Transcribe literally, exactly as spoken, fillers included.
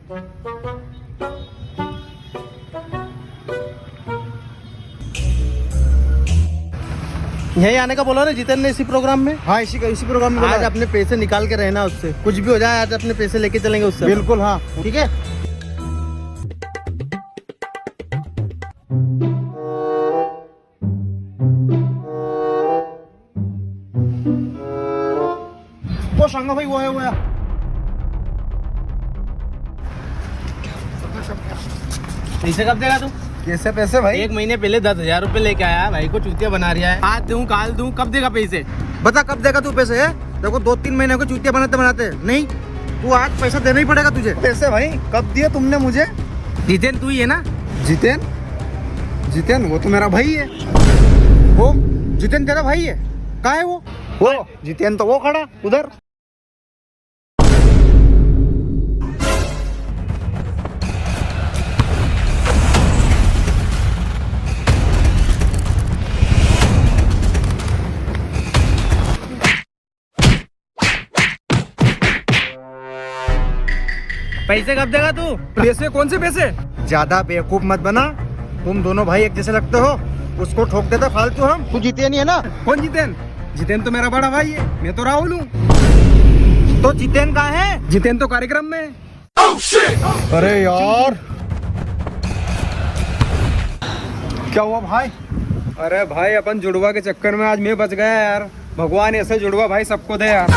यहीं आने का बोला ना जितेन ने इसी प्रोग्राम में? हाँ, इसी का, इसी प्रोग्राम में बोला आज है। अपने पैसे निकाल के रहना उससे, कुछ भी हो जाए आज अपने पैसे लेके चलेंगे उससे। बिल्कुल, हाँ। ठीक है। वो संगा भाई, वो है, वो है। पैसे कब देगा तू? कैसे पैसे भाई? एक महीने पहले दस हजार रुपए लेके आया, भाई को चूतिया बना रिया है। आज दूं, काल दूं, कब देगा पैसे? बता, कब देगा तू पैसे, है? देखो, दो तीन महीने हो गए चूतिया बनाते बनाते। नहीं, तू आज पैसा देना ही पड़ेगा तुझे। पैसे भाई, कब दिए तुमने मुझे? जितेन तू ही है ना? जितेन? जितेन, वो तो मेरा भाई है। वो जितेन तेरा भाई है? कहाँ है वो? वो जितेन तो वो खड़ा उधर। पैसे कब देगा तू? पैसे? कौन से पैसे? ज्यादा बेवकूफ मत बना, तुम दोनों भाई एक जैसे लगते हो। उसको ठोक देता फालतू हम। तू जितेन ही है ना? कौन जितेन? जितेन तो मेरा बड़ा भाई है, मैं तो राहुल हूँ। तो जितेन कहाँ है? जितेन तो कार्यक्रम में है। अरे यार, क्या हुआ भाई? अरे भाई, अपन जुड़वा के चक्कर में आज मैं बच गया यार। भगवान ऐसे जुड़वा भाई सबको दे यार।